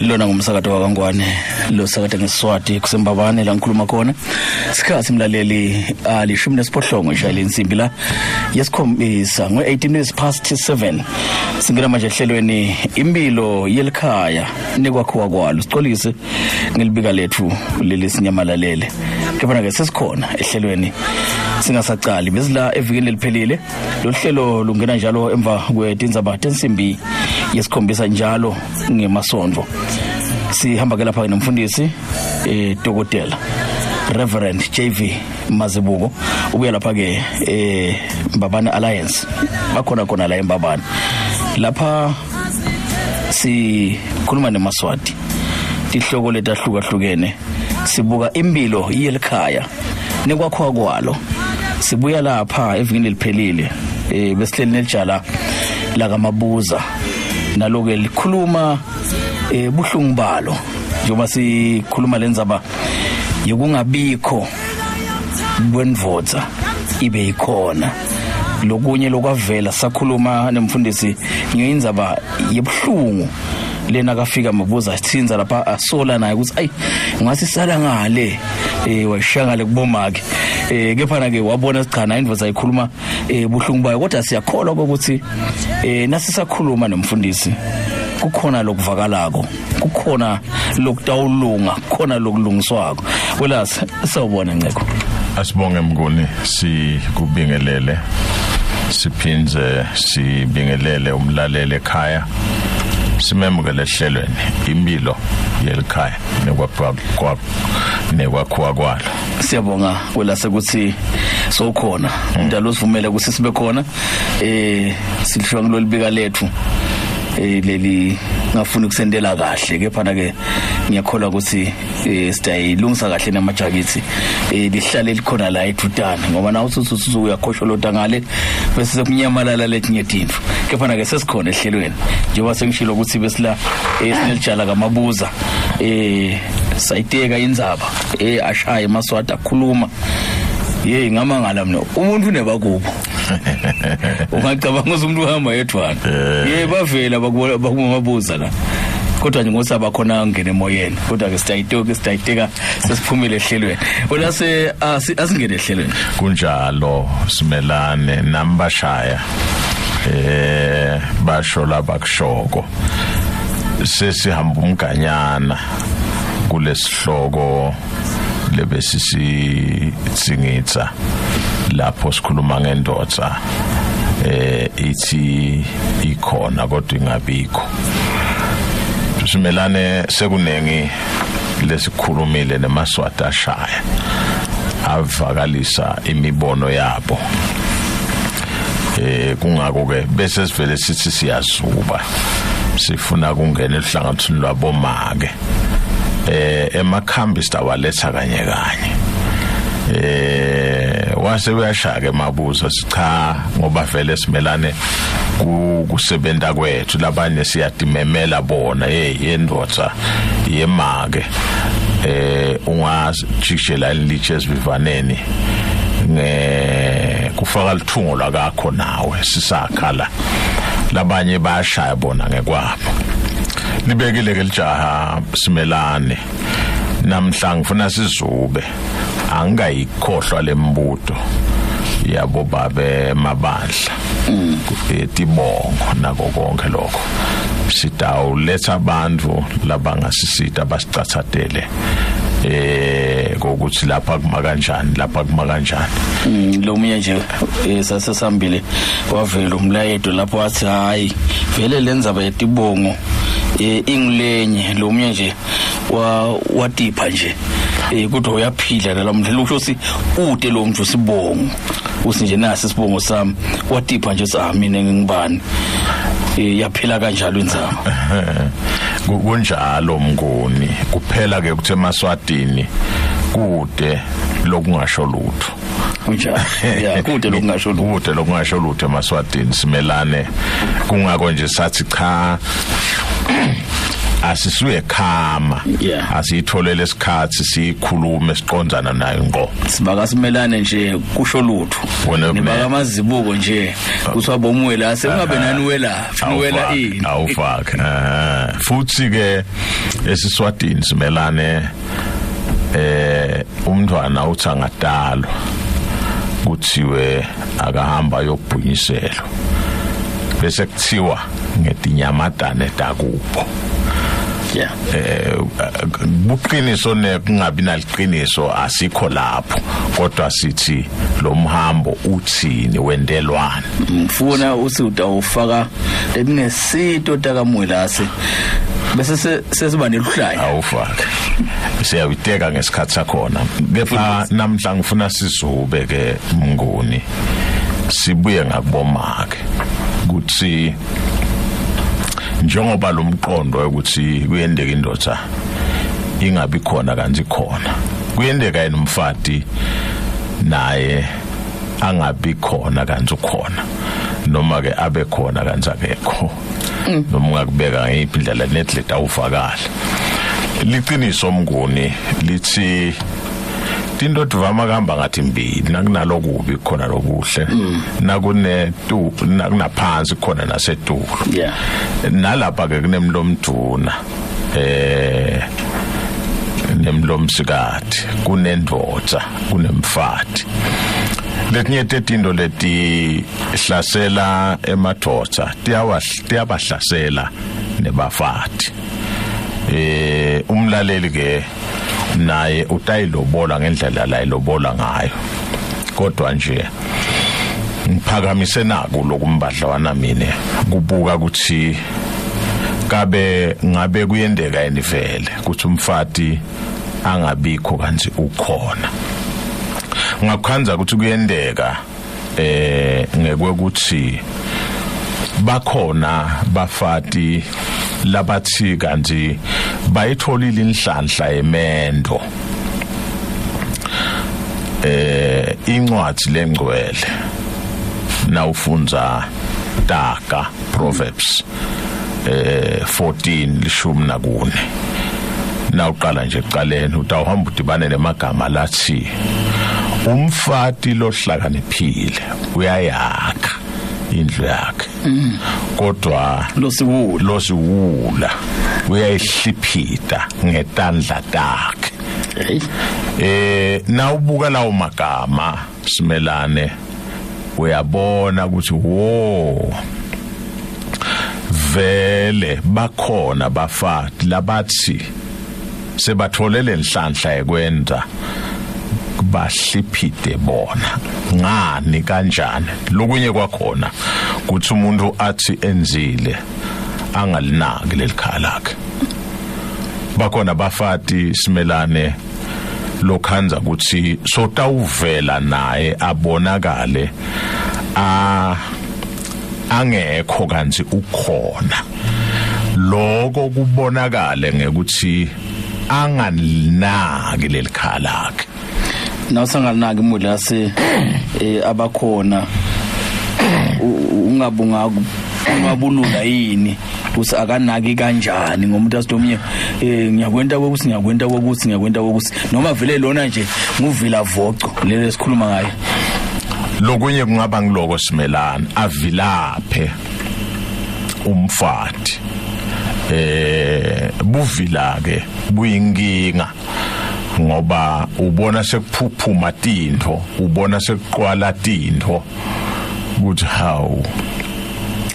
Lona ngumsakato wakangwane lo sakata ngesiswati kusembabane la ngikhuluma khona. Sikhathi mlaleli alishumi nesiphohlongo ishayile insimbi la yesikhombisa ngo-18 minutes past 7. Singena manje ehlelweni impilo yelikhaya nekwakhiwa kwalo. Sicolise ngelibika lethu leli sinyamalalele. Kepha ke sesikhona ehlelweni singasacali besila evikini leliphelile. Lolu hlelo lungena njalo emva kwetindzaba tensimbi yesikhombisa njalo ngemasondvo. Sihamba ke lapha nomfundisi dokotela Reverend JV Mazibuko ubuya lapha ke Mbabane Alliance bakhona khona la eMbabane. Lapha sikhuluma nemaswati tihloko letahlukahlukene sibuka impilo yelikhaya nekwakhiwa kwalo. Sibuya lapha evikini leliphelile besihleli nelijala lakamabuza naloke likhuluma buhlungu balo njengoba sikhuluma lendzaba yokungabikho kwendvodza ibe ikhona. Lokunye lokwavela sakhuluma nemfundisi ngeindzaba yebuhlungu lena kafika mabuza sithinza lapha asola naye ukuthi ayi ngase sala ngale washanga le kubomake kepha ke wabona sichana indvodza ikhuluma buhlungu bayo, kodwa siyakholwa ukuthi nasisakhuluma nomfundisi kukhona lokuvakalako, kukhona lokutawulunga, kukhona lokulungiswako. Welasi sawubona Nceko. Asibonge Mnguni, sikubingelele siphindze sibingelele umlaleli ekhaya, simemukele ehlelweni impilo yelikhaya nekwakhiwa kwalo. Siyabonga welase ukuthi sowukhona umdalo usivumele ukuthi sibe khona. Sihlwa ngilolibika lethu leli ngafuni kusendela kahle, kepha ke ngiyakholwa ukuthi sitayilungisa kahle namajakithi lihlale likhona la edutane, ngoba nawe usuthi uyakhosholota ngale bese sekunyamalala letinye tintfo. Kepha ke sesikhona ehlelweni njengoba sengishilo ukuthi besila sinelijala kaMabuza sayiteka indzaba ashaye emaswati akhuluma. Yey ngamangala mina umuntu unebakubo ungacabanga ukuthi umuntu uhamba yedwana. Yey bavela bakumabuza la, kodwa nje ngoba bakhona ngene emoyeni, kodwa ke sitayitoka sitayiteka sesiphumile ehlelweni. Wena se asingene ehlelweni. Kunjalo simelane nambashaya basho labakushoko sesihamba umganyana kulesihloko lebesisitsingitsa lapho sikhuluma ngendoda ithi ikhona kodwa ingabikho. Simelane sekunengi lesikhulumile nemaswati ashaya avakalisa imibono yabo. Kungako ke bese sivele sithi siyazuba sifuna kungena ehlangathini lwabomake. Emakhambi sitawaletha kanye kanye. Wase uyashaka emabuzo cha ngoba vele simelane kusebenta kwethu labanye siyatimemela bona hey yendoda yemake ungajikijela ilitshe esivivaneni nge kufaka lithungo lakakho nawe sisakhala labanye bayashaya bona ngekwabo. Libekile ke lijaha simelane namhla ngifuna sizube angikayikhohlwa lembuto yabo babe mabandla tibongo nako konke lokho. Sitawuletha abantu labangasisita basicathatele ukuthi lapha kuma kanjani lapha kuma kanjani. Lo munye nje sasesambile wavela umlayedo lapho wathi hayi vele lenzaba yetibongo ingulenye. Lo munye nje watipha nje kodwa uyaphila la muntu lusho ukuthi ude lo muntu sibongo uthi nje nasi isibongo sami watipha nje uthi mina ngingibani yaphila kanjalo inzama. Kunjalo Mnguni, kuphela ke ukuthi emaswatini kude lokungasho lutho. Kunjalo ya kude lokungasho lutho, kude lokungasho lutho emaswatini simelane. Kungako nje sathi cha Asisuye khama. Asitholele isikhathi sikhulume siqondzana nayo ngqo. Sibaka simelane nje kusho lutho. Nibaka amazibuko nje kuthiwa bomuwela sekungabe nani wela wela ini awufake. Futhi ke esiswatini simelane umntwana uthi angadalwa kuthiwe akahamba yokubhunyiselwa bese kuthiwa ngetinyamatane takubo. Buqiniso nekungabi naliqiniso asikho lapho, kodwa sithi lo mhambo uthini wendelwane. Mfuna uthi utawufaka lekungesito takaMwelase bese sesiba neluhlaya. Awufake, siyawiteka ngesikhathi sakhona. Kepha namhla ngifuna sizube ke Mnguni, sibuye ngakubomake ukuthi njengoba lo mqondo ukuthi kuyendeka indoda ingabi khona kanti khona, kuyendeka yena umfati naye angabi khona kanti ukhona, noma ke abe khona kanti akekho, noma ungakubeka ngeyiphi indlela netlet awuvakala. Liqiniso Mnguni lithi tinto tivama kuhamba ngathi mbili, nakunalokubi khona lokuhle, nakune tu nakunaphansi khona nasetulu. Nalapha ke kunemlomduna nemlomsikati, kunendvodza, kunemfati. Letinye tetinto leti hlasela emadvodza tiyabahlasela nebafati. Umlaleli ke naye utayilobola ngendlela la ilobola ngayo, kodwa nje ngiphakamise naku lokumbadlawana mine kubuka ukuthi kabe ngabe kuyendeka yini vele ukuthi umfati angabikho kanti ukhona. Ngakukhanza ukuthi kuyendeka ngekwekuthi bakhona bafati labathi kanti bayitholile inhlanhla yemendo. Incwadi lengcwele nawufundza Taga Proverbs 14 14, nawuqala nje ekuqaleni utawuhamba udibane nemagama lathi umfati lohlakaniphile uyayakha indlu yakhe, kodwa losiwula uyayihliphita ngetandla takhe. Nawubuka lawo magama simelane uyabona ukuthi wo vele bakhona bafati labathi sebatholele inhlanhla yekwenza bahliphide bona ngani kanjani. Lokunye kwakhona kuthi umuntu athi enzile angalinaki lelikhaya lakhe. Bakhona bafati simelane lokhanza ukuthi sotawuvela naye abonakale angekho kanti ukhona. Lokho kubonakale ngekuthi angalinaki lelikhaya lakhe. Nawusangalinaki Mwelase abakhona ungabunga ungabulula yini ukuthi akanaki kanjani ngomuntu asidomnye ngiyakwenta kokuthi ngiyakwenta kokuthi ngiyakwenta kokuthi, noma vele lona nje nguvila voco lele sikhuluma ngayo. Lokunye kungaba ngiloko simelana avilaphe umfati. Buvila ke buyinkinga ngoba ubona sekuphuphuma tintfo, ubona sekuqwala tintfo ukuthi hawu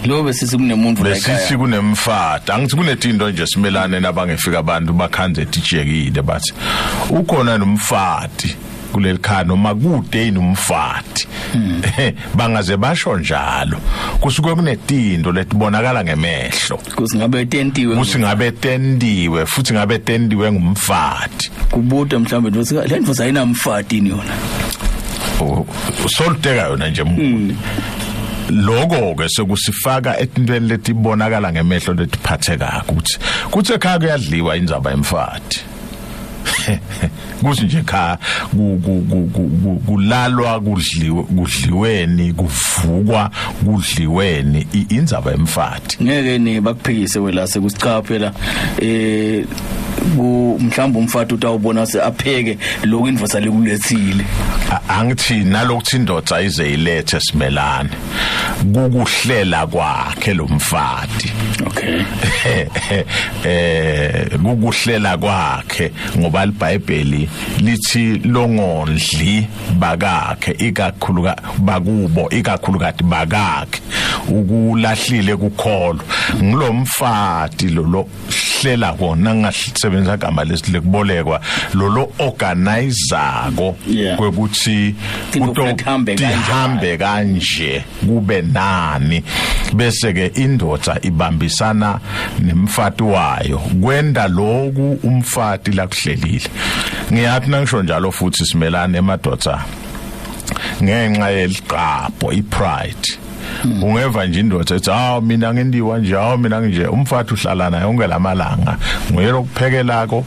lo bese kunemuntu la ekhaya, bese kunemfati. Angithi kunetinto nje simelane nabangefika abantu bakhanze tijekile bathi ukhona nomfati kuleli khaya noma kude inomfati. Bangaze basho njalo, kusuke kunetinto letibonakala ngemehlo kuthi ngabe tentiwe, kuthi ngabe tendiwe futhi ngabe tendiwe ngumfati. Kubuta mhlawumbe ukuthi le ndvodza ayinamfati yini yona, soluteka yona nje. Lokho ke sekusifaka etintweni letibonakala ngemehlo letiphathekako ukuthi kuthi ekhaya kuyadliwa indzaba yemfati. Kuthi nje cha kulalwa kudliwe kudliweni kuvukwa kudliweni indzaba yemfati. Ngeke ni bakuphikise wela sekusicha phela ku mhlawumbe umfati utawubona se apheke lokhu indvodza lekulethile. Angithi nalokuthi indoda ize ilethe simelane kukuhlela kwakhe lo mfati. Okay. Kukuhlela kwakhe ngoba iBhayibheli lithi longondli bakakhe ikakhulu bakubo ikakhulukati bakakhe ukulahlile kukholwa. Ngilomfati lo hlela kona ngasebenzisa igama lesile kubolekwa lolo organizako kwekuthi kuhambe kanje kube nani, bese ke indoda ibambisana nemfati wayo kwenda loku umfati lakuhlelile. Ngiyathi nangisho njalo futhi simelane emadoda ngenxa yeliqapho ipride. Ungeva nje indoda ethi hawu mina ngindiwa nje, hawu mina nje, umfati uhlala naye onke lamalanga nguye lokuphekelako.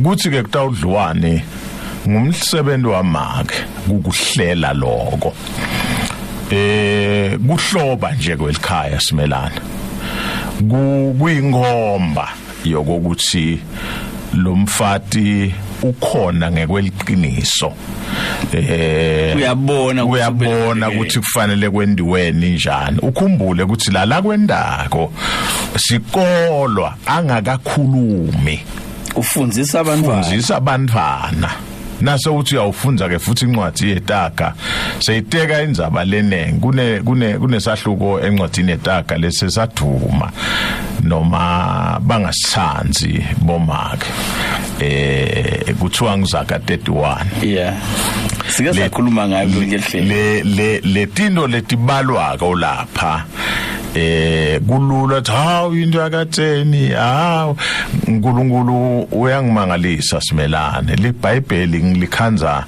Kuthi ke kutawudliwane ngumsebenzi wamake ukuhlela lokho. Kuhloba nje kwelikhaya simelana kuyingomba yokuthi lo mfati ukhona ngekweliqiniso. Uyabona uyabona ukuthi kufanele kwendiweni njani. Ukhumbule ukuthi la kwendako sikolwa angakakhulumi ufundzisa abantwana, ufundzisa abantwana. Nase uthi uyawufundza ke futhi incwadi yetaga seyiteka indzaba lenengi. Kune kune kunesahluko encwadini yetaga lesesaduma noma bangasithanzi bomake, kuthiwa ngizaka 31. Yeah, sike sakhuluma ngayo kulonye lihlelo. Le letinto letibalwako lapha kulula ukuthi hawu into yakatheni, hawu uNkulunkulu uyangimangalisa simelane. LiBhayibheli ngilikhanza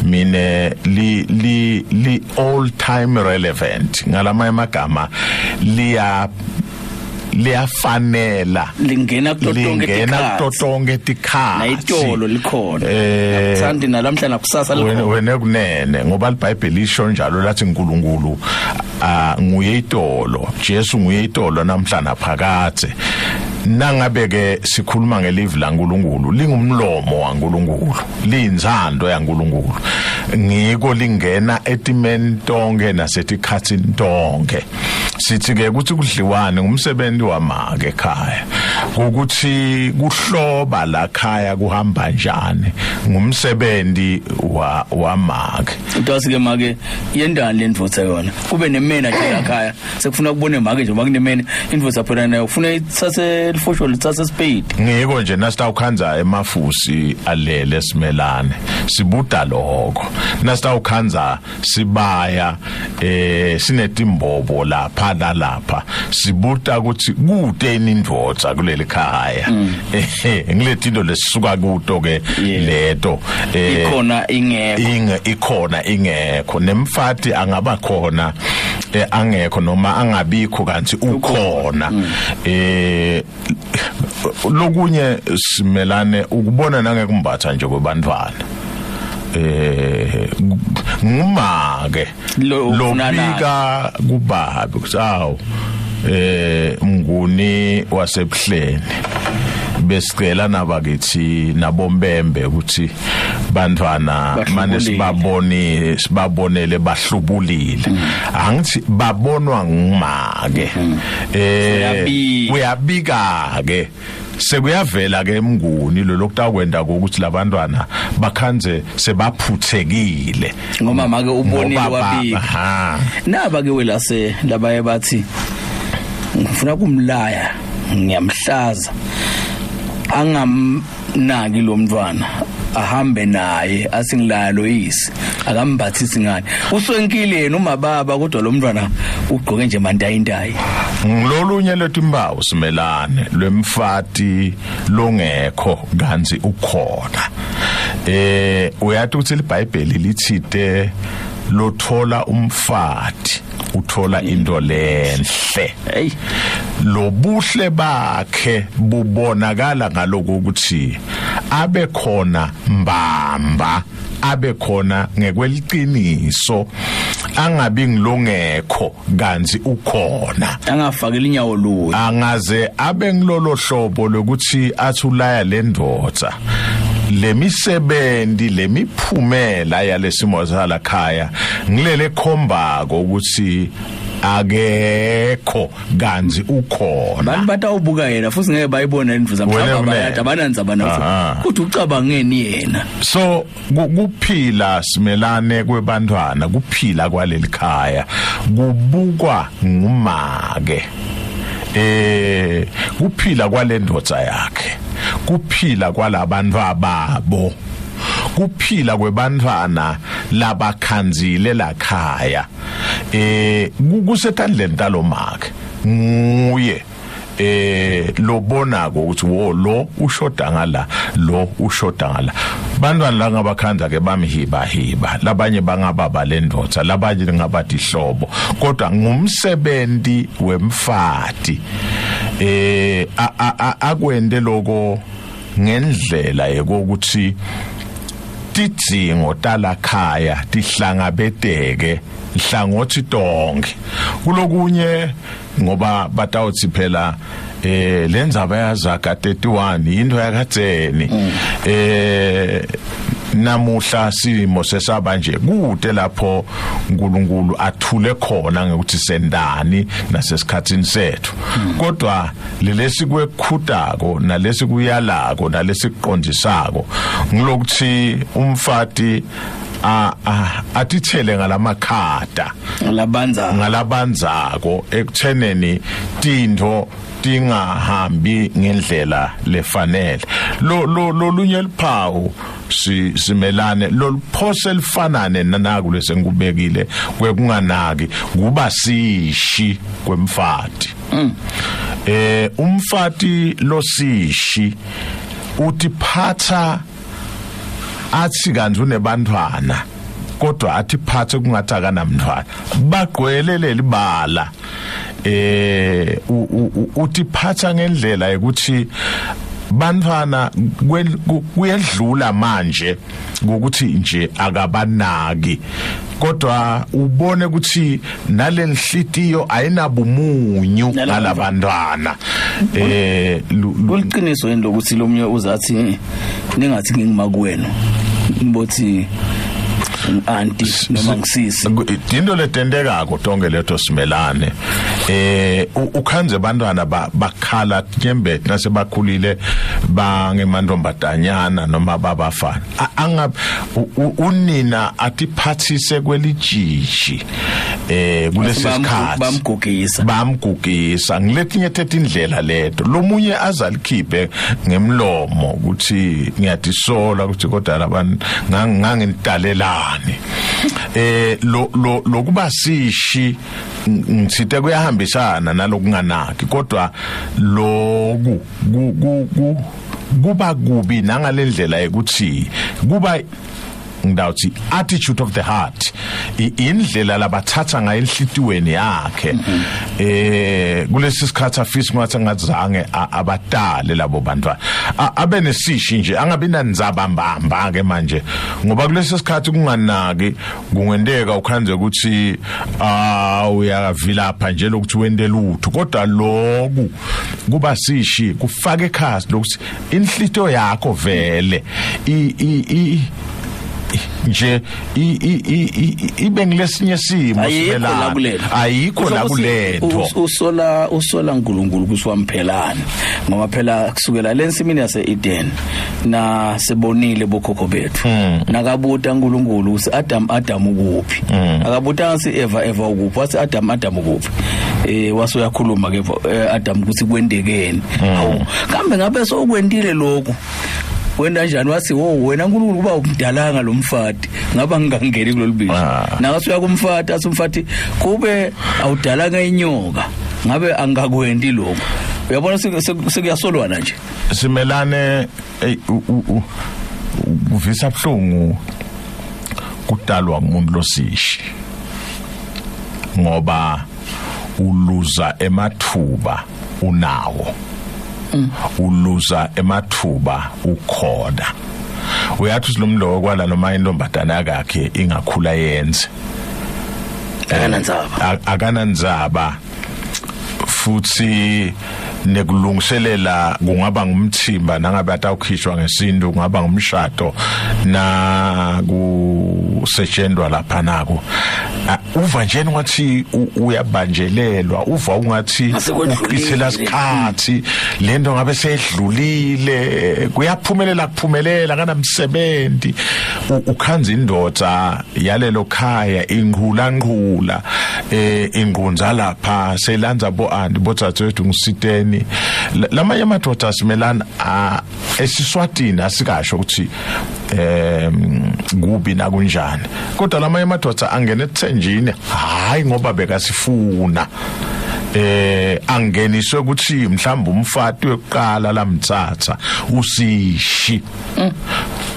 mine li li li all time relevant, ngalamanye amagama liya liyafanela lingena kuto tonke lingena kuto tonke tikhatsi, nayitolo likhona akuthandi nalamhla nakusasa likhona wena kunene, ngoba iBhayibheli lisho njalo lathi uNkulunkulu nguye itolo, Jesu nguye itolo namhla naphakadze. Nangabe ke sikhuluma ngelivi laNkulunkulu, lingumlomo waNkulunkulu, liyinzando yaNkulunkulu, ngiko lingena etimeni tonke nasetikhatsini tonke. Sithi ke ukuthi kudliwane ngumsebenzi wamake ekhaya, ukuthi kuhloba la khaya kuhamba njani ngumsebenzi wamake. Utasi ke make yendani lendvodza yona kube nemena nje la khaya, sekufuna kubone make nje makunemena indvodza phela nayo ufuna ithathe lifosholo lithathe spade. Ngiko nje nasitawukhanza emafusi alele simelane sibuda lokho, nasitawukhanza sibaya sinetimbobo lapha nalapha sibuta ukuthi kude indvodza kuleli khaya. Ngiletinto lesisuka kuto ke leto ikhona ingekho, ikhona ingekho, nemfati angaba khona angekho noma angabikho kanti ukhona. Lokunye simelane ukubona nangekumbatha nje kwebantwana. Ngumake lobika kubabe ukuthi awu mnguni wasebuhleni besicela nabakithi nabombembe ukuthi bantwana manje sibabone sibabonele bahlubulile. Angithi babonwa ngumake uyabika ke sekuyavela ke emnguni lo lokutakwenda ukuthi labantwana bakhanze sebaphuthekile ngoba make ubonile wabika. Naba ke welase labaye bathi ngifuna kumlaya ngiyamhlaza angamnaki lo mntwana ahambe naye asingilaya lo yisi akambathisi ngani uswenkile yena umababa kodwa lo mntwana ugqoke nje mantayintayi. Ngilolunye letimbawu simelane lwemfati longekho kanti ukhona. Uyathi ukuthi iBhayibheli lithite lothola umfati uthola into lenhle. Hey, lobuhle bakhe bubonakala ngaloko ukuthi Abe khona mbamba, abe khona ngekweliciniso, angabi ngilongekho kanti ukhona, angafakeli inyawo luyo, angaze abe ngilolo hlobo lokuthi athi ulaya lendvodza lemisebenzi lemiphumela yalesimo salakhaya ngilele khombako ukuthi akekho kanti ukhona. Bantu batawubuka yena futhi ngeke bayibone indvuza mhlawumbe bayada abanandzaba naso kuthi ucabangeni yena. So kuphila simelane kwebantwana, kuphila kwaleli khaya kubukwa ngumake, kuphila kwalendvodza yakhe, kuphila kwalabantu ababo, kuphila kwebantwana labakhanzile lakhaya, kusetandleni talomake nguye lobonako ukuthi wo lo ushoda ngala, lo ushoda ngala. Bantwana la ngabakhandza ke bamhiba hiba, labanye bangababa lendvodza, labanye ngabadihlobo, kodwa ngumsebenzi wemfati akwende lokho ngendlela yokuthi tidzingo talakhaya tihlangabeteke hlangothi tonke. Kulokunye ngoba batawuthi phela lendzaba yaZaga 31 into yakadzeni, namuhla simo sesaba nje kude lapho uNkulunkulu athule khona ngekuthi sendani nasesikhatsini sethu, kodwa lelesi kwekhutako nalesi kuyalako nalesi kuqondisako ngilokuthi umfati atithele ngalamakhada ngalabanzako ekutheneni tintfo tingahambi ngendlela lefanele. Lo lolunye liphawu simelane loluphose lifanane nanaku lesengikubekile kwekunganaki kuba sishi kwemfati. Umfati losishi utiphatha athi kanti unebantwana kodwa athi phathe kungathi akanamntwana, bagqwele lelibala. Utiphatha ngendlela yokuthi bantwana kuyedlula manje ngokuthi nje akabanaki, kodwa ubone ukuthi nalenhlitiyo ayinabumunyu ngalabantwana. Kuliqiniso yini lokuthi lomnye uzathi ningathi ngingimakwenu ngibothi anti noma ngisisi? Into letentekako tonke leto simelane, ukhanze bantwana bakhala nyembeti nasebakhulile bangemantombazanyana noma babafana, anga unina atiphathise kwelijiji kulesi sikhathi bamgugisa ngiletinye tetindlela leto. Lomunye azalikhiphe ngemlomo ukuthi ngiyatisola ukuthi kodwa labantu ngangidalelani. Lo lokuba sishi ngitsite kuyahambisana nalokunganaki, kodwa loku kuba kubi nangalendlela yokuthi kuba ngidawuthi attitude of the heart, indlela labathatha ngayo enhlitiweni yakhe. Kulesi sikhathi afisa ngathi ngazange abatale labo bantwana, abe nesishi nje, angabi nandzaba mbamba ke manje, ngoba kulesi sikhathi kunganaki kungenteka ukhanze ukuthi uyavilapha nje lokuthi wende lutho, kodwa loku kuba sishi kufaka ekhasi lokuthi inhlito yakho vele nje ibe ngilesinye simo simelana ayikho la kulento. Usola uNkulunkulu ukuthi wamphelana, ngoba phela kusukela lensimini yase Eden na sibonile bokhokho bethu nakabuta uNkulunkulu ukuthi Adam ukuphi, akabuta si Eva ukuphi, wathi Adam ukuphi. Wase uyakhuluma ke Adam ukuthi kwendekeni. Hawu kambe ngabe sokwendile lokho wena njani? Wathi wo wena uNkulunkulu kuba umdalanga lo mfati ngaba ngingangeni kulolu bishi. Nakasuya kumfati athi umfati kube awudalanga inyoka ngabe angakwendi lokho. Uyabona sekuyasolwana nje simelane. Kuvisa buhlungu kudalwa umuntu losishi, ngoba uluza emathuba unawo. Uluza emathuba ukhona. Uyathi lo mloko kwala noma intombazana yakhe ingakhula yenze akanandzaba, akanandzaba futhi nekulungiselela kungaba ngumthimba nangabe atawukhishwa ngesintu, kungaba ngumshado na kusetshenzwa lapha nako. Uva nje ngathi uyabanjelelwa, uva ungathi uqithela isikhathi, lento ngabe seyedlulile, kuyaphumelela kuphumelela kanamsebenzi. Ukhanza indoda yalelo khaya inqhula nqhula ingqunza lapha selanza bo anti botsatsethu ngisiteni. Lamanye amadoda simelana esiswatini asikasho ukuthi kubi na kunjani, kodwa lamanye amadoda angena ethenjini hayi ngoba bekasifuna, angeniswe ukuthi mhlawumbe umfati weqala lamtsatsa usishi.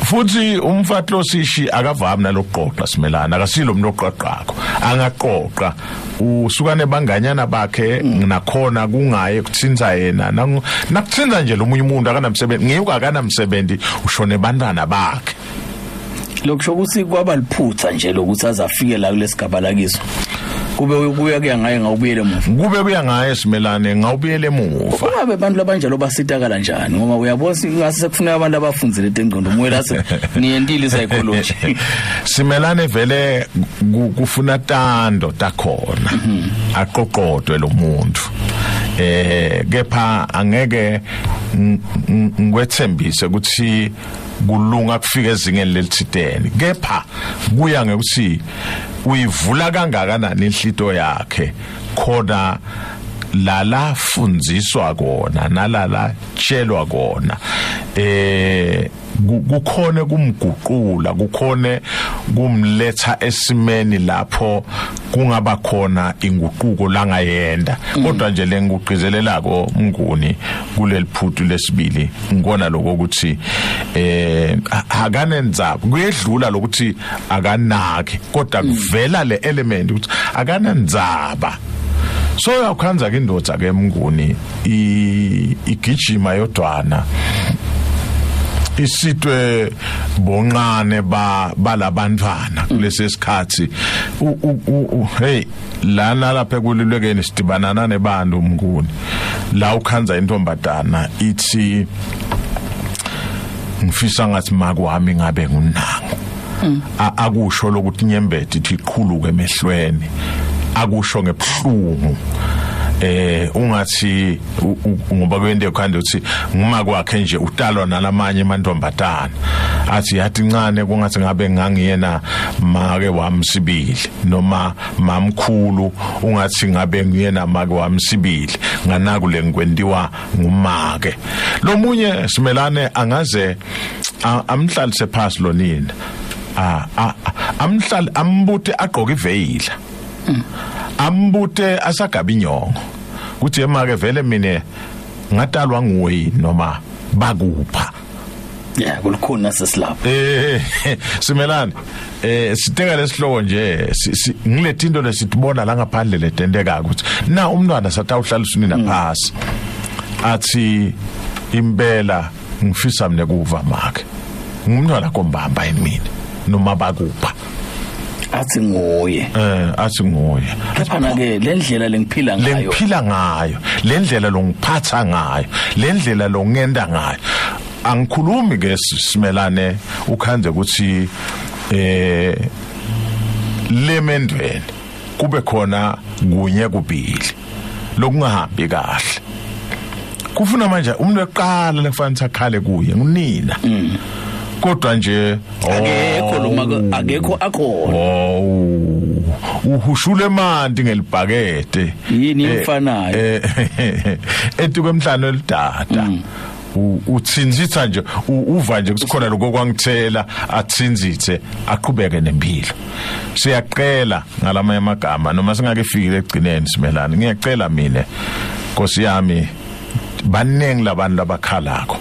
Futhi umfati losishi akavami nalokuqoqa simelana, akasilo umuntu oqoqako, angaqoqa usukane banganyana bakhe nakhona kungaye kuthinza yena nakuthinza nje lomunye umuntu akanamsebenzi, ngeke akanamsebenzi ushone bantwana bakhe. Lokusho ukuthi kwaba liphutha nje lokuthi azafike la kulesigaba lakiso, kube kuya kuya ngaye ngawubuyele emuva, kube kuya ngaye simelane ngawubuyele emuva. Kungabe abantu labanjalo basitakala kanjani? Ngoba uyabona ngase sekufuneka abantu abafunzile tengqondo moya lase niyentile psychology. Simelane vele kufuna tando takhona aqoqodwe lo muntu, kepha angeke ngikwethembise ukuthi kulunga kufika ezingeni lelithiteni, kepha kuya ngekuthi uyivula kangakanani inhlito yakhe khona lala fundziswa kona nalala tshelwa kona, kukhone kumguqula, kukhone kumletha esimeni lapho kungaba khona inguquko langayenda. Kodwa nje lengugqizelelako Mnguni kuleliphutu lesibili ngibona lokho ukuthi akanenzaba, kuyedlula lokuthi akanaki, kodwa kuvela le element ukuthi akanenzaba. So uyakhanza ke indoda ke Mnguni igijima yodwana isitwe bonqane balabantwana kulesi sikhathi. Hey lana lapha ekululekeni sidibanana nebantu Mnguni, la ukhanza intombazana ithi ngifisa ngathi makwami ngabe ngunango. Akusho lokuthi inyembeti ithi iqhuluke emehlweni, akusho ngebuhlungu, ungathi ngoba kwende khanda uthi nguma kwakhe nje utalwa nalamanye amantombazana, athi yathi incane kungathi ngabe ngangiyena make wami sibili noma mamkhulu, ungathi ngabe ngiyena make wami sibili nganaku lengikwentiwa ngumake. Lomunye simelane angaze amhlalise phasi lonina, amhlali ambute agqoke iveyila, ambute asagaba inyongo kuthi emake vele mina ngatalwa nguwe noma bakupha. Yeah, kulikhona sesilapha. Simelane siteka lesihloko nje ngilethi into lesitibona la ngaphandle letenteka ukuthi na umntwana satawuhlaliswa nina phasi athi impela ngifisa mina kuva make ngumntwana kombamba yini mina noma bakupha, athi nguye, athi nguye. Kepha ke lendlela lengiphila ngayo, lendlela longiphatha ngayo, lendlela longenda ngayo, angikhulumi ke simelane ukhanze ukuthi lemendweni kube khona kunye kubili lokungahambi kahle. Kufuna manje umuntu eqala lekufanele akhale kuye ngunina. Kodwa nje akekho lo akekho akhona. Uhushule emanti ngelibhakede. Yini imfanayo? Etuke emhlano elidada. Uthinzitha nje uva nje kusikhona lokho kwangithela athinzithe aqhubeke nempilo. Siyaqela ngalamanye amagama noma singake fikile egcineni simelane. Ngiyacela mina Nkosi yami, baningi labantu abakhalako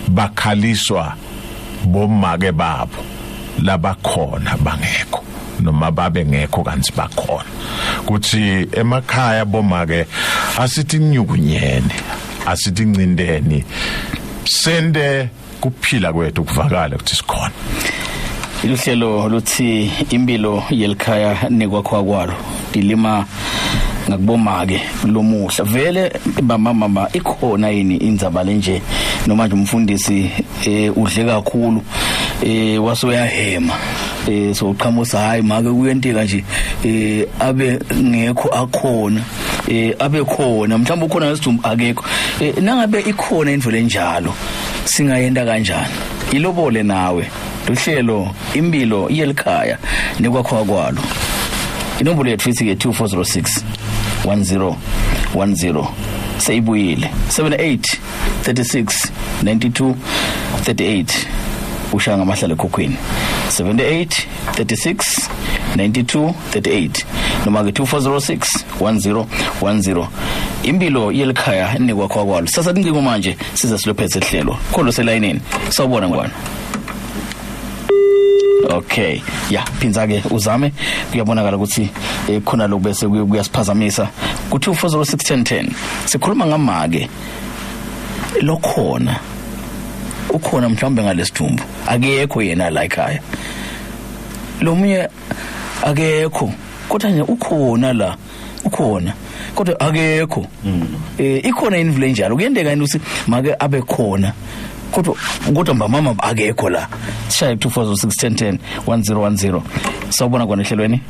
bakhaliswa bomake babo labakhona bangekho noma babe ngekho kanti bakhona. Kuthi emakhaya bomake asithi nyukunyene, Asitincindeni, sende kuphila kwethu kuvakale ukuthi sikhona. Iluhlelo luthi impilo yelikhaya nekwakhiwa kwalo dilima ngakubomake lomuhla. Vele bamama, ikhona yini indzaba lenje, noma nje umfundisi udle kakhulu wase uyahema, so uqhamusa, hayi make, kuyenteka nje abe ngekho, akhona, abe khona, mhlawumbe ukhona ngesidumbu, akekho? Nangabe ikhona indvo lenjalo, singayenta kanjani? Ilobole nawe, luhlelo impilo yelikhaya nekwakhiwa kwalo. Inombolo yethu ithi ke 2406 1010, seyibuyile, 78 36 92 38. Ushaya ngamahlala ekhukhwini, 78 36 92 38, noma ke 2406 1010. Impilo yelikhaya nekwakhiwa kwalo. Sasa tincingo manje, size silophethe ihlelo. Kholo selayinini. Sawubona, ngwana. Okay, ya, phinza ke uzame. Kuyabonakala ukuthi khona lokhu bese kuyasiphazamisa ku 24061010. Sikhuluma ngamake lokhona, ukhona mhlawumbe ngalesidumbu, akekho yena la ekhaya. Lomunye akekho, kodwa nje ukhona la, ukhona kodwa akekho. Ikhona indlu enjalo? Kuyenteka yini ukuthi make abe khona, kodwa mama akekho la? Sishaye 240610 1010. Sawubona kona ehlelweni.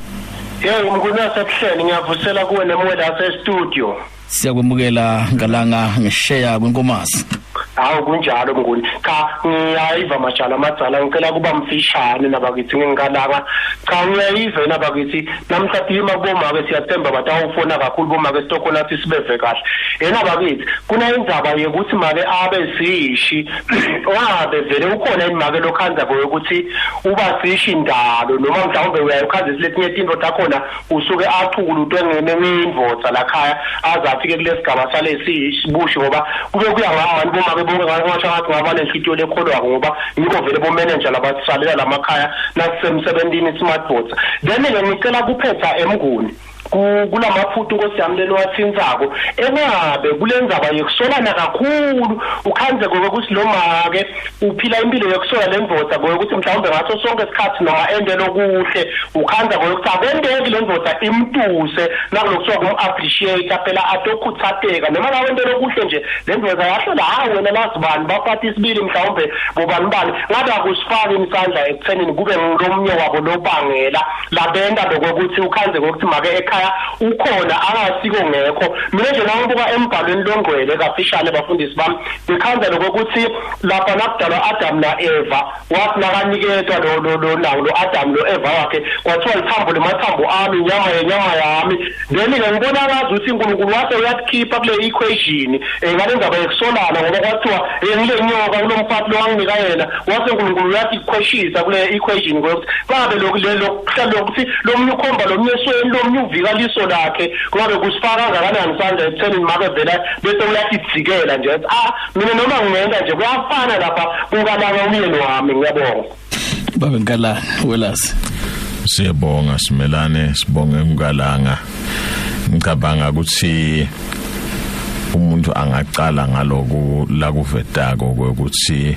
Yebo, mkhulu wasebuhleni, ngiyavusela kuwe nemuwela yase-studio. Siyakwemukela ngalanga ngisheya kwenkomazi. Hawu, kunjalo mnguni. Cha, ngiyayiva majala amadzala, ngicela kuba mfishane nabakithi ngingalanga. Cha, ngiyayiva nabakithi, namhla tima kubomake, siyathemba batawufona kakhulu bomake, sitokhona nathi sibeve kahle. Yena bakithi, kuna indzaba yekuthi make abe sishi, ngabe vele ukhona yini make lokhanza ukuthi uba sishi ndalo, noma mhlawumbe uyayikhanza letinye tinto takhona, usuke achukulutwe ngemindvodza lakhaya aze afike kulesigaba salesi sibushi? Ngoba kube kuya ngami, bomake bonke ngasho ngathi ngaba nenhlitiyo lekholwako, ngoba ngikho vele bomanager labasalela lamakhaya nasisemsebentini smart boards. Then-ke ngicela kuphetha emnguni kulamaphutu, nkosi yami, lelo wathintsako, engabe kulendzaba yekusolana kakhulu, ukhandze kokuthi lo make uphila impilo yekusola lendvodza, kokuthi mhlawumbe ngaso sonke isikhathi noma ente lokuhle, ukhandza kokuthi akwenteki le ndvodza imtuse nakulokuthiwa kum-appreciate phela, atokhutsateka noma ngawe ente lokuhle nje, le ndvodza yahlola, hayi wena lazibani baphatha isibili, mhlawumbe bobani bani. Ngabe akusifaki isandla ekuthenini kube ngilomnye wabo lobangela labenta lokokuthi ukhandze kokuthi make ekhaya ukhona, angasiko ngekho? Mina nje nangibuka embhalweni longcwele kafishane, bafundisi bami, ngikhandza lokokuthi lapha nakudalwa Adam na Eva, wathi nakaniketwa lo nawo lo Adam lo Eva wakhe, kwathiwa lithambo lemathambo ami, inyama yenyama yami. Then-ke ngibona ngazi ukuthi uNkulunkulu wase uyasikhipha kule equation ngale ndaba yekusolana, ngoba kwathiwa ngile nyoka kulo mfati lo wanginika yena. Wase uNkulunkulu uyasikhweshisa kule equation ngokuthi ngabe lokhu lokuthi lomunye ukhomba lomunye esweni, lomunye uvika liso lakhe, kungabe kusifaka kangakanani isandla ekuthenini make vela bese uyatijikela nje, athi, ah, mina noma ngingenta nje kuyafana lapha kukalanga umyeni wami. Ngiyabonga. Babe Nkalanga welazi. Siyabonga simelane, sibonge ngalanga. Ngicabanga ukuthi umuntu angacala ngaloku lakuvetako ukuthi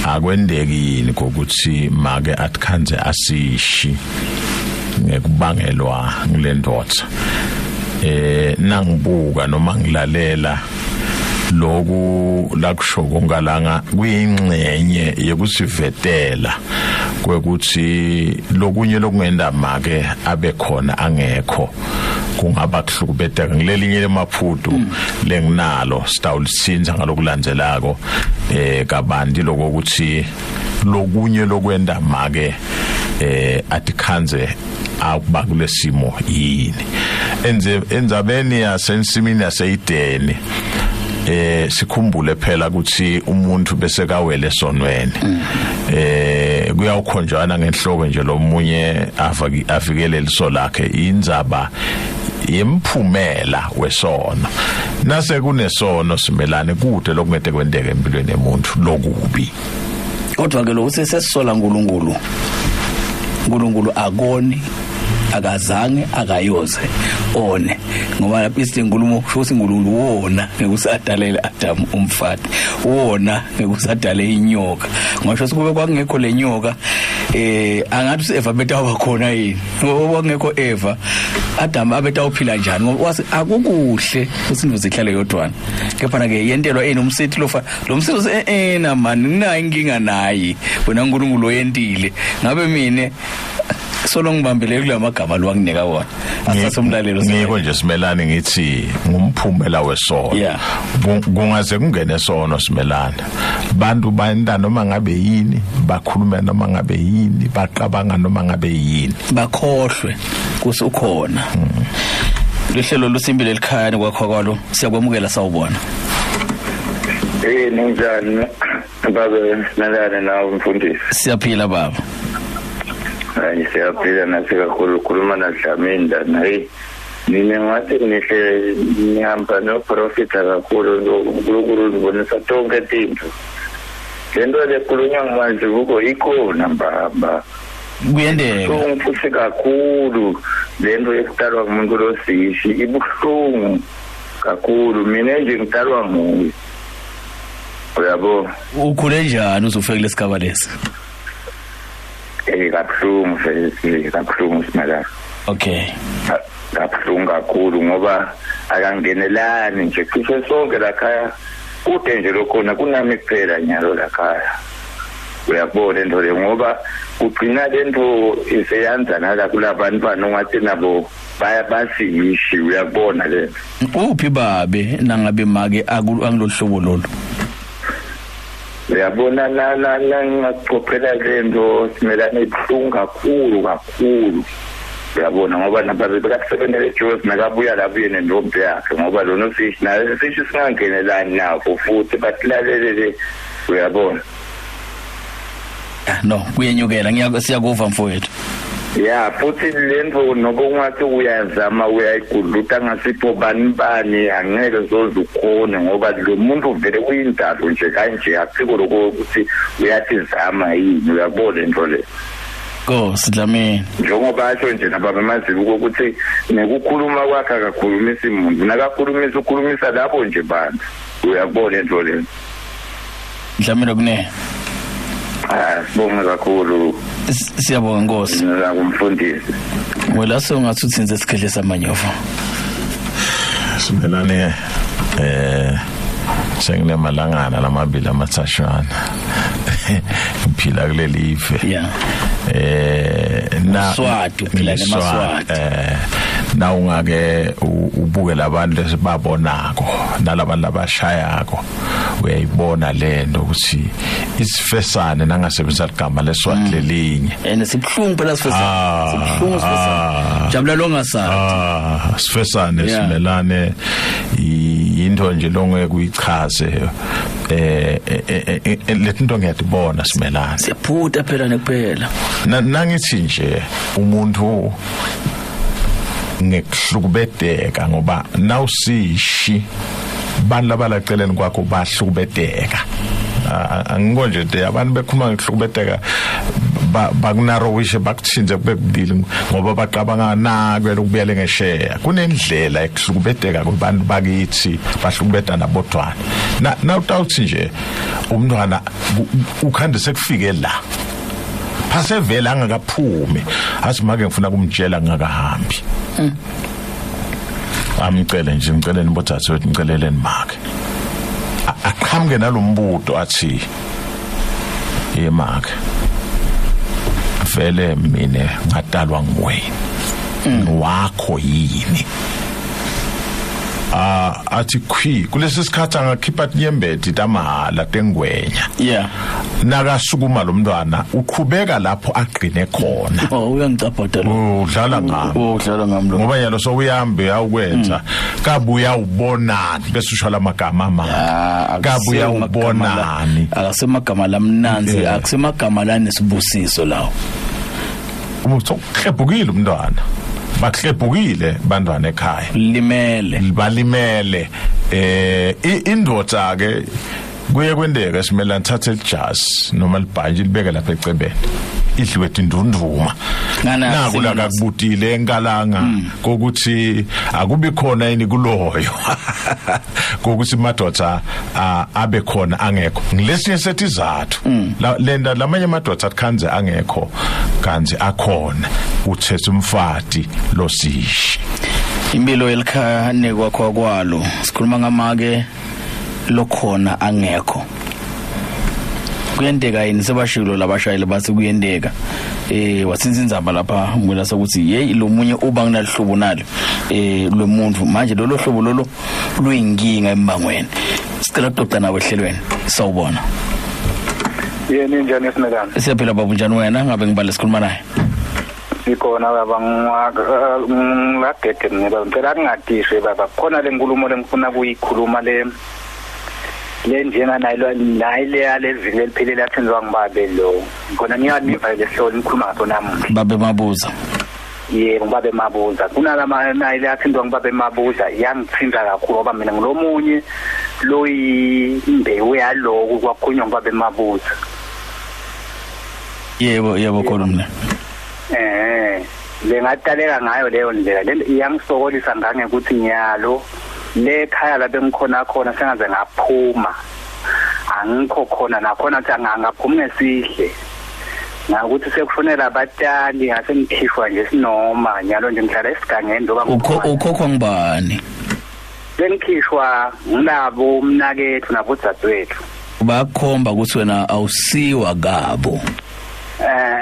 akwendeki yini kokuthi make atikhandze asishi ngekubangelwa ngilendvodza. Nangibuka noma ngilalela loku lakusho kongalanga, kuyingxenye yekusivetela kwekuthi lokunye lokungenda make abe khona angekho kungaba kuhlukubeteka. Ngilelinye lemaphutu lenginalo, sitawulitsinza ngalokulandzelako kabanti lokuthi lokunye lokwenda make atikhandze akuba kulesimo yini. Enze endzabeni yasensimini yaseyideni, sikhumbule phela ukuthi umuntu bese kawele esonweni, kuyawukhonjwana ngenhloko nje, lomunye avikele liso lakhe. Indzaba yemphumela wesono, nase kunesono simelane, kude lokungete kwenteke empilweni yemuntu lokubi. Kodwa ke lokhu sesisola uNkulunkulu, uNkulunkulu akoni. Akazange akayoze one, ngoba lapho isinkulumo kusho ukuthi uNkulunkulu wona ngekuthi adalele Adam umfati, wona ngekuthi adale inyoka. Ngisho sikube kwakungekho lenyoka, angathi Eva betawuba khona yini? Ngoba kwakungekho Eva, Adam abetawuphila njani? Ngoba wase akukuhle ukuthi indvodza ihlale yodwana. Kepha ke yentelwa eni umsithi lofa lo msithi ena man, nginayo inkinga naye wena uNkulunkulu oyentile. Ngabe mina solo ngibambele kulamagama lo anginika wona. Asase umlalelo. Ngiko nje simelane, ngithi ngumphumela wesono. Kungaze kungene sono simelane, bantu bayenda noma ngabe yini, bakhuluma noma ngabe yini, baqabanga noma ngabe yini, bakhohlwe kusukhona. Lihlelo lusimbile elikhaya kwakho kwalo, siyakwamukela, sawubona. Ninjani babe Simelane nawe mfundisi? Siyaphila baba. Hayi, siyaphila nathi kakhulu. Khuluma naDlamini lana. Hey, mina ngathi nihle nihamba noprofita kakhulu, uNkulunkulu unibonisa tonke tintfo. Lento lekhulunywa nguMazibuko ikhona mbamba. Kuyendeka. Ibuhlungu futhi kakhulu lento yekutalwa ngumuntu losishi, ibuhlungu kakhulu. Mina nje ngitalwa nguye, uyabo. Ukhule njani uzofika kulesigaba lesi? Kabuhlungu vele, kabuhlungu Simelane. Kabuhlungu kakhulu ngoba akangenelani nje, cishe sonke lakhaya kude nje lokhona kunami kuphela nyalo lakhaya, uyabona into le, ngoba kugcina lento iseyanza nala kulabantwana ungathi nabo baya basiyishi, uyabona lento. Uphi babe nangabe make angilohlobo lolu? Uyabona la la la ngingaqophela lento Simelane, ibuhlungu kakhulu kakhulu, uyabona, ngoba nababe bekasebenzele eJozi, nakabuya labuye nentombi yakhe, ngoba lona usishi naye sishi singangenelani nabo futhi basilalelele, uyabona. No, kuyenyukela, siyakuva mfowethu. Ya, futhi lento noba ungathi uyazama uyayigudluta ngasipho bani bani, angeke soze ukhone, ngoba lo muntu vele uyindalo nje kanje, akusiko lokho ukuthi uyathizama yini, uyabona into le. Nkosi Dlamini. Njengoba asho nje nababa Mazibuko ukuthi nekukhuluma kwakhe akakhulumisi muntu, nakakhulumisa ukhulumisa labo nje bantu, uyabona into le. Dlamini kune. Ah, sibonge kakhulu. Siyabonga Nkosi. La kumfundisi. Wena sewungathi uthinze isikhehle samanyovo. Simelane, senginemalangana lamabili amathashana ngiphila kuleli live. Na Swati, uphila nemaSwati. Na ungake ubuke labantu lesibabonako nalabantu labashayako, uyayibona lento ukuthi isifesane nangasebenzisa igama leSwati lelinye. And sibhlungu phela sifesane. Sibhlungu sifesane. Jabula longasathi. Sifesane simelane into nje longeke kuyichaze, letinto ngiyatibona simelane. Siyaphuta phela nekuphela. Nangithi nje umuntu ngekuhlukubeteka, ngoba nawusishi bantu labalaceleni kwakho bahlukubeteka. Angiko nje de abantu bekhuluma ngekuhlukubeteka bakunarowishe bakuthinze kube kubili, ngoba baqabanga nakwe lokubuyela ngesheya. Kunendlela ekuhlukubeteka kubantu bakithi, bahlukubeta nabodwana. Na utawuthi nje umntwana ukhande sekufike la phasevela angakaphumi, athi make ngifuna kumtshela ngingakahambi. Amcele nje, ngiceleni botsatsi wethu, ngiceleleni make. Aqhamuke nalombuto athi yemake vele mina ngatalwa nguwena, wakho yini? Athi khwi kulesi sikhathi angakhipha tinyembeti tamahala tengwenya. Nakasukuma lo mntwana uqhubeka lapho agqine khona. Oh, uyangicabhada lo. Udlala ngami. Oh, udlala ngami lo. Ngoba yalo sowuyambe awukwenza. Kabuya ubonani bese usho lamagama amanye. Kabuya ubonani. Akasemagama lamnanzi, akusemagama lanesibusiso lawo. Umuntu ukhebhukile umntwana. Bakhebhukile bantwana ekhaya. Limele. Balimele. Indoda ke kuye kwendeka simelana thathe ijazi noma libhantshi libeke lapha ecebeni. Idliwe tindunduma. Naku la kakubutile enkalanga kokuthi akubi khona yini kuloyo kokuthi madoda abe khona angekho. Ngilesinye setizathu lenda lamanye amadoda atikhanze angekho kanti akhona, uthethe umfati losishe. Impilo yelikhaya nekwakho kwalo, sikhuluma ngamake lokhona angekho. Kuyenteka yini? Sebashilo labashayeli bathi kuyenteka. Watsinza indzaba lapha ngibona sokuthi hey, lo munye uba nginalihlobo nalo lomuntu, manje lolo hlobo lolo luyinkinga embangweni. Sicela ukuxoxa nawe ehlelweni. Sawubona. Yena njani Simelane? Siyaphila baba, njani wena? Ngabe ngibale sikhuluma naye? Sikhona baba, ngilagede mina baba, ngicela kungadishwe baba, khona le nkulumo lengifuna kuyikhuluma le lenjenga nayo nayi le leviki leliphelele athenziwa ngibabe lo. Khona ngiyaniva lesihloko nikhuluma ngaso namuhla. Babe Mabuza. Yebo, ngibabe Mabuza. Kunalama nayi le athintwa ngibabe Mabuza, yangithinta kakhulu ngoba mina ngilomunye loyimbewu yaloku kwakhulunywa ngibabe Mabuza. Yebo yebo, khuluma. Lengataleka ngayo leyo ndlela le iyangisokolisa ngangekuthi nyalo le khaya la bengikhona khona sengaze ngaphuma, angikho khona nakhona ukuthi angaphumi ngesihle, ngakuthi sekufonela abatali ngase ngikhishwa nje sinoma nyalo nje ngihlala esigangeni ndoba. Ukhokhwa ngibani? Bengikhishwa ngilabo umnakethu nabodzadewethu. Bakhomba ukuthi wena awusiwa kabo.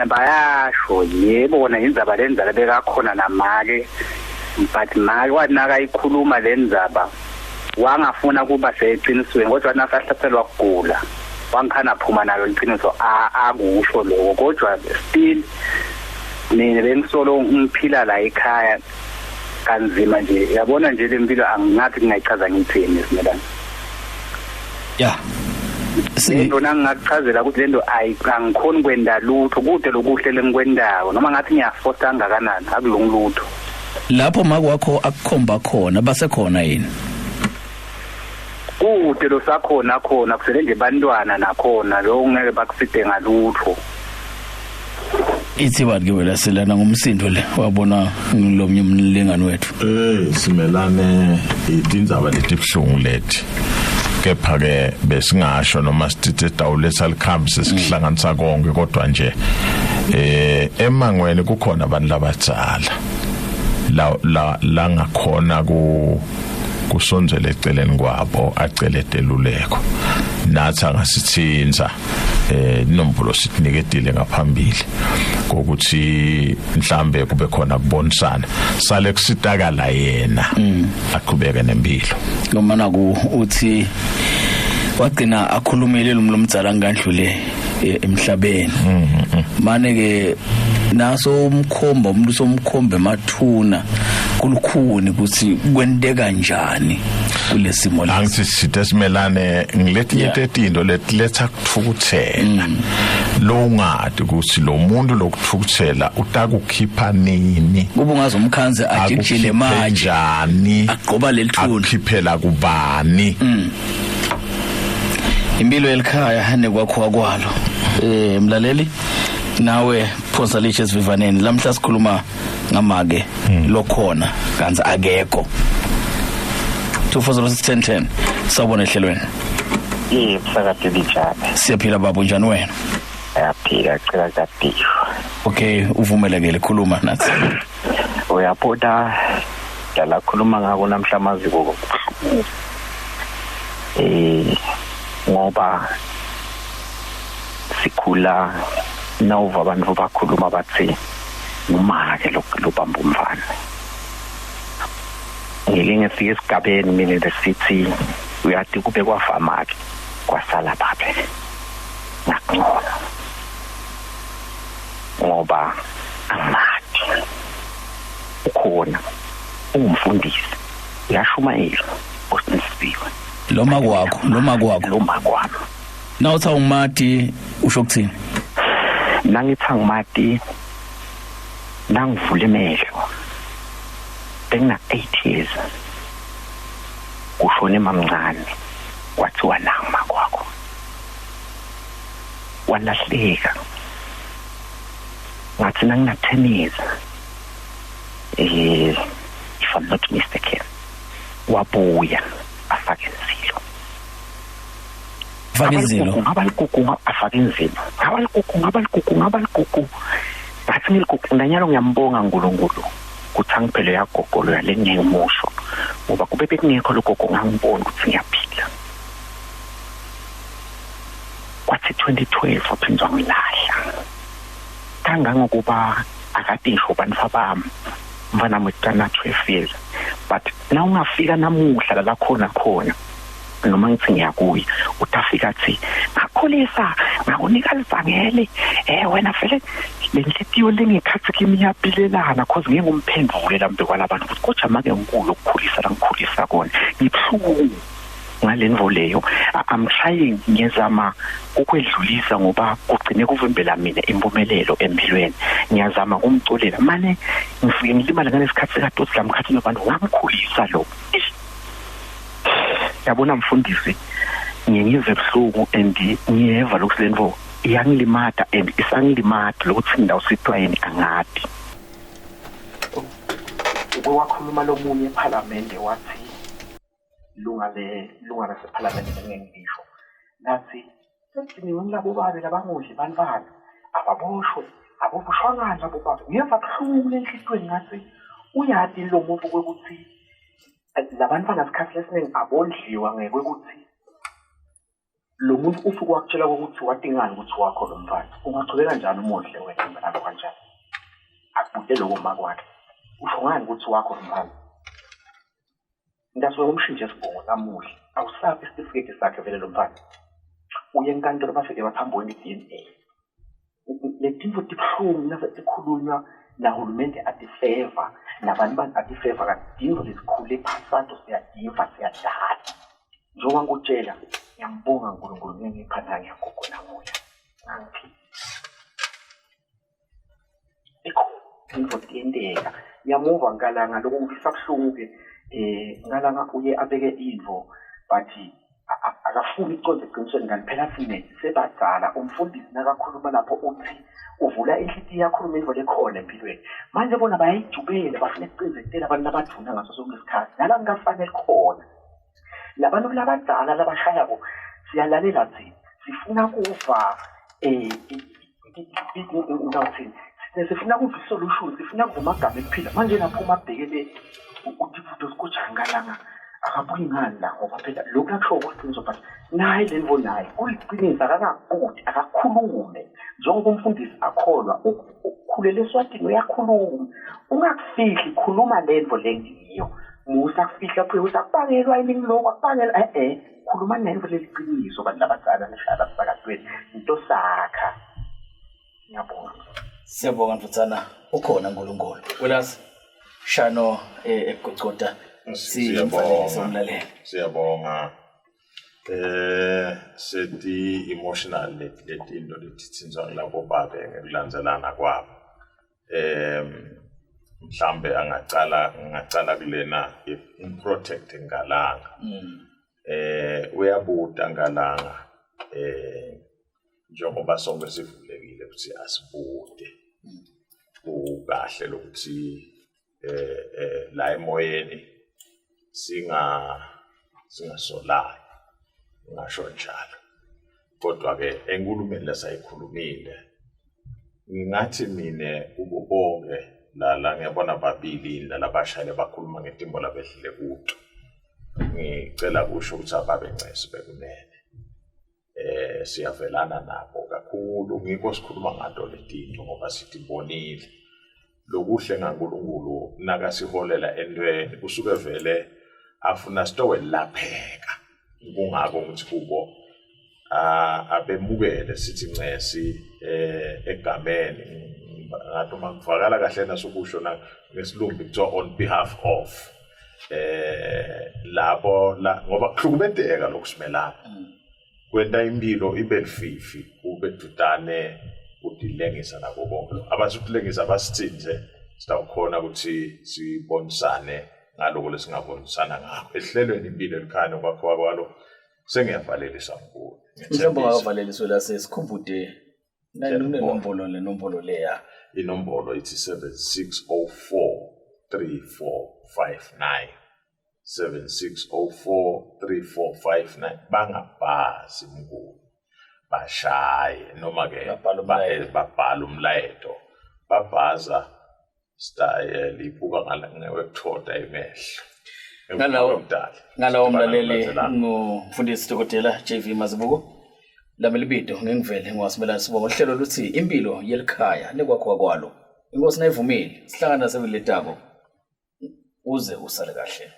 Bayasho yebo, kona indzaba lenzaba bekakhona namake, but make wathi nakayikhuluma lendzaba wangafuna kuba seqinisweni, kodwa nasahlaselwa kugula wangikhana phuma nalo iqiniso akusho lokho. Kodwa still mina bengisolo ngiphila la ekhaya kanzima nje, yabona nje le mpilo angingathi ngingayichaza ngithini Simelane. Ya. Lento nangingakuchazela ukuthi lento angikhoni kwenda lutho, kude lokuhle lengikwendako noma ngathi ngiyafosta kangakanani akulungi lutho. Lapho make wakho akukhomba khona basekhona yini? Kude lo sakhona khona kusele nje bantwana nakhona lo ngeke bakuside ngalutho. Ithi bathi ke wena selana ngumsindo le wabona ngilomnye umlingani wethu. Simelane, itindzaba letibuhlungu leti. Kepha ke besingasho noma sitithe tawuletha likhambi sesihlanganisa konke, kodwa nje emangweni kukhona abantu labadzala la la langakhona ku kusondzela eceleni kwabo acele teluleko, nathi angasithinza inombolo sitiniketile ngaphambili kokuthi mhlambe kube khona kubonisana, sale kusitakala yena aqhubeke nempilo. Ngomana ku uthi wagcina akhulumile lo mdzala ngandlule emhlabeni. Mane ke naso umkhomba umuntu somkhomba emathuna kulukhuni ukuthi kwenteka kanjani kulesimo lesi. Angithi sithe Simelane ngiletinye tetinto letiletha kuthukuthela, lo ungadi ukuthi lo muntu lokuthukuthela utakukhipha nini, kuba ungaze umkhanze ajikijele manje njani, agqoba lelithuna, akukhiphela kubani. Impilo yelikhaya nekwakhiwa kwalo. Mlaleli, nawe phonsa lishe esivivaneni. Lamhla sikhuluma ngamake lokhona kanti akekho. 240610. Sawubona ehlelweni. Yebo, sakade lijana. Siyaphila baba, unjani wena? Ayaphila, cela kadishwa. Okay, uvumelekele, khuluma nathi. Uyabona dala khuluma ngako namhla amaziko ngoba sikhula nawuva abantu bakhuluma bathi ngumake lobamba umfana. Ngike ngifike esigabeni mina lesithi uyathi kube kwafamake kwasala babe ngakungcono ngoba angimati ukhona ungumfundisi uyashumayela usinisiwe loma kwakho loma kwakho loma kwami. Nawuthi awungimati usho ukuthini? Nangithi angimati nangivula emehlo bengina 8 years kushone mamncane kwathiwa nangima kwakho walahleka. Ngathi nangina 10 years, if I'm not mistaken, wabuya afake insilo. Faka inzilo. Ngaba ligugu, afake inzilo, ngaba ligugu, ngaba ligugu, ngaba ligugu. Ngathi ngiligugu nanyalo, ngiyambonga uNkulunkulu kuthi angiphele yagogo lo yalengeke umusho, ngoba kube bekungekho logogo ngangibona ukuthi ngiyaphila. Kwathi 2012 waphindwa ngilahla kangangokuba akade ngisho bantfu bami, mfana wetana 12 years, but na ungafika namuhla la khona khona, noma ngithi ngiyakuya, utafika athi ngakhulisa, ngakunika livangeli, wena vele le nhliziyo lengekhathi kimi iyapilelana, cause ngeke ngumphendvule lambe kwalabantu ukuthi kodwa make nginkulu ukukhulisa la ngikhulisa kona. Ngibuhlungu ngalendvo leyo. I'm trying, ngiyazama ukwedlulisa ngoba kugcine kuvimbela mina impumelelo empilweni. Ngiyazama kumculela mane ngifike ngilimala ngalesikhathi sekatotsi lamkhathi nabantu ngamkhulisa lo. Ish. Yabona mfundisi, ngiye ngive buhlungu and ngiyeva lokhu, lento iyangilimata and isangilimata lokuthi ngidawusitwa yini angadi. Uke wakhuluma lomunye ephalamende, wathi lunga le lunga lasephalamende, bengengisho, lathi sesiniwe ngilabo babe labangodli bantwana, ababoshwe. Aboboshwa ngani labo babe? Ngiyeva buhlungu enhlitiyweni, ngathi uyati lo muntu kwekuthi labantwana sikhathi lesiningi abondliwa ngekwekuthi lo muntu ufike wakutshela ukuthi wadingani ukuthi wakho lo mfana, ungachubeka kanjani umondle wena mntwana kanjani? Akubude lokho makwakhe, usho ngani ukuthi wakho lo mfana? Ngasuke ngumshintshe isibongo namuhla, awusaphi isitifiketi sakhe vele lo mfana? Uye enkantolo, bafike bathi hamba i-DNA. Le tintfo tibuhlungu nase tikhulunywa, nahulumende atifeva, nabantu bani atifeva, kanti tintfo lesikhule phasato siyativa, siyadala. Njengoba ngikutshela, ngiyambonga uNkulunkulu ngengipha ngiyagogo namuhla ngangiphila ikhona intfo tiyenteka. Ngiyamuva ngalanga lokhu kuvisa buhlungu-ke, ngalanga uye abeke intfo, but akafuni ukuconda eqinisweni, kanti phela thine sebadzala. Umfundisi nakakhuluma lapho uthi uvula inhlitiyo, yakhuluma intfo lekhona empilweni. Manje bona bayayijubela, bafuna ukucindzetela abantu labadvuna ngaso sonke isikhathi nala kungafanele khona. Labantu labadzala labashayako siyalalela thina, sifuna kuva, ngawuthini, sifuna kuva i-solution, sifuna kuva amagama ekuphila. Manje lapho uma abhekele uthi futhi usikojani ngalanga akabuyi ngani la, ngoba phela lokhu akusho kuliqiniso, but naye le nto naye kuliqiniso, akangakubudi, akakhulume njengoba umfundisi akholwa ukhulela eSwatini, uyakhuluma. Ungakufihli, khuluma le nto lengiyo, musa kufihla phuye ukuthi akubangelwa yini ngilokhu, akubangelwa, eh-eh, khuluma nento leliqiniso. Bantu labadzala nihlala emsakatweni, into sakha. Ngiyabonga. Siyabonga mfutsana, ukhona uNkulunkulu. Welazi shano ekugocota simfanekiso umlaleli. Siyabonga. Seti emotional letinto letitsintswa ngilabo babe ngekulandzelana kwabo. Mhlambe angacala, ngingacala kulena protect ngalanga. Uyabuta ngalanga, njengoba sonke sivulekile ukuthi asibude kukahle lokuthi la emoyeni singasolani, ngisho njalo. Kodwa ke enkulumeni lesayikhulumile, ngingathi mine kubo bonke la ngiyabona babili nalabashayele bakhuluma ngetimbo labehlile kuto, ngicela kusho ukuthi ababe ncesi bekunene, siyavelana nabo kakhulu. Ngikho sikhuluma ngato letinto ngoba sitibonile lokuhle ngaNkulunkulu nakasiholela entweni kusuke vele afuna sitowelapheka. Kungako ngithi kubo abemukele, sithi ncesi egameni ngathi uma kuvakala kahle nasukusho na ngesilumbi kuthiwa on behalf of labo la, ngoba kuhlukubeteka lokusimelana kwenta impilo ibe lififi, kube dudane kutilengisa nako konke lokho. Abasukulengisa abasithinze, sitawukhona ukuthi sibonisane ngaloko lesingabonisana ngakho ehlelweni impilo elikhaya nokwakhiwa kwalo. Sengiyavalelisa mkhulu. Mhlawumbe ungakavaleliswe la, sesikhumbude nenombolo, le nombolo leya. Inombolo ithi 7604 3459, 7604 3459. Bangabhazi, Mnguni, bashaye noma ke Babhale umlayeto. Babhala umlayeto. Babhaza style ibuka ngala ngewekuthoda emehlo. Emdala. Ngalawo mlaleli, ngumfundisi Dokotela JV Mazibuko. Lami libito ngengivele ngiwasibela sibongo. Uhlelo luthi Impilo Yelikhaya Nekwakhiwa Kwalo. Inkosi nayivumile, sihlangana seviletako. Uze usale kahle.